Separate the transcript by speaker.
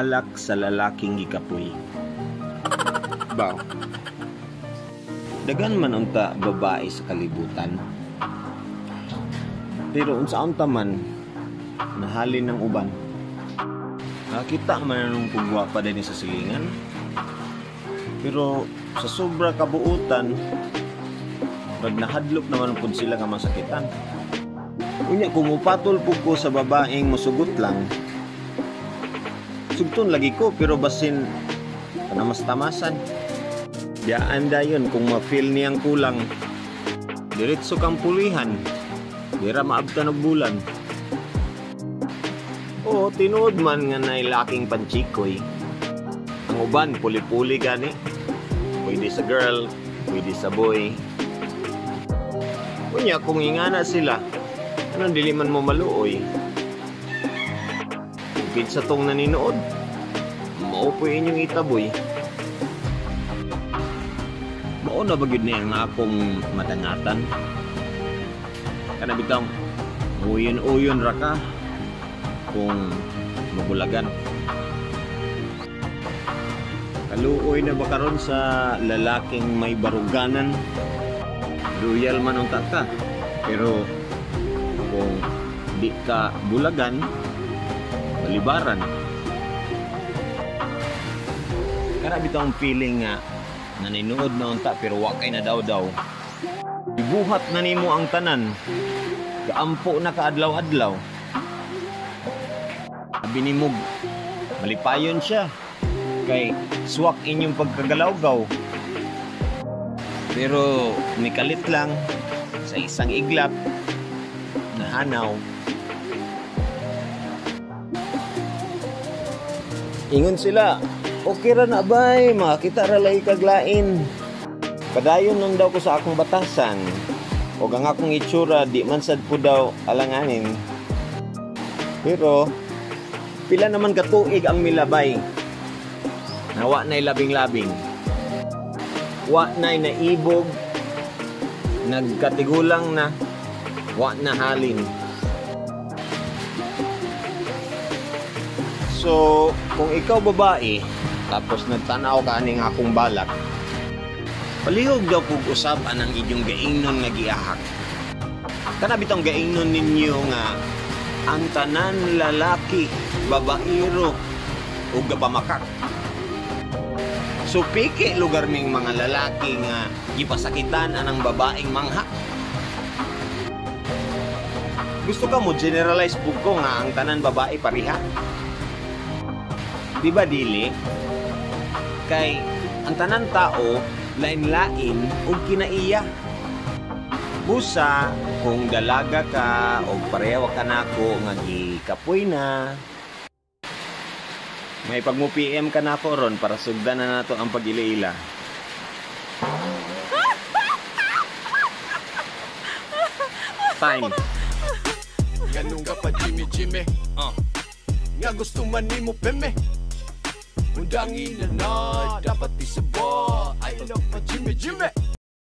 Speaker 1: Balak sa lalaking gikapoy. Baw. Dagan man unta babae sa kalibutan. Pero unsa unta man nahalin ng uban. Nakita man nung kugwapa din sa silingan. Pero sa sobra kabuutan, pag nahadlok naman pud sila nga masakitan. Unya kung mupatol pud ko sa babaeng musugot lang, sugton lagi ko, pero basin panamas-tamasan. Diyaan dayon kung ma-feel niyang kulang, diretso kang pulihan, dira maabtan og bulan. Oo, tinuod man nga nay laking panchikoy. Ang uban, puli-puli gani. Pwede sa girl, pwede sa boy. Unya, kung ingana sila, anong dili man mo maluoy? Kung kinsa tong naninood, mao po inyong itaboy. Mao na ba gyud ni ang akong madangatan? Kana bitong uyon-uyon ra ka kung mabulagan. Kaluoy na ba karon sa lalaking may baruganan? Loyal man unta ka, pero kung di ka bulagan, balibaran. Kana bitong feeling nga naninuod na unta pero wa kay na daw-daw. Ibuhat na nimo ang tanan. Gaampo na ka adlaw-adlaw. Abi nimo, malipayon siya kay swak inyong pagkagalaw-gaw. Pero nikalit lang sa isang iglap nahanaw. Ingon sila, okay ra na bay, makakita ra lagi kaglain. Padayon lang daw ko sa akong batasan. Og ang akong itsura di man sad po daw alanganin. Pero pila naman katuig ang milabay. Nawa na'y labing-labing. Wa na'y naibog, nagkatigulang na, wa na halin. So, kung ikaw babae, tapos nagtanaw ka aning akong balak, palihog daw kog usab anang inyong gaingnon nga giahak. Kana bitong gaingnon ninyo nga ang tanan lalaki, babaero ug gapamakak. So piki lugar ning mga lalaki nga gipasakitan anang babaeng mangha. Gusto ka mo generalize pug ko nga ang tanan babae pareha? Di ba dili? Kay ang tanan tao lain-lain ug kinaiya. Busa kung dalaga ka og pareho ka nako nga gikapoy na, may pag mo PM ka nako ron para sugdan na nato ang pag-ila-ila. Time.
Speaker 2: Ganun ka pa Jimmy Jimmy, nga gusto man nimo peme. Undang ila na dapat isaba. I love pa Jimmy Jimmy.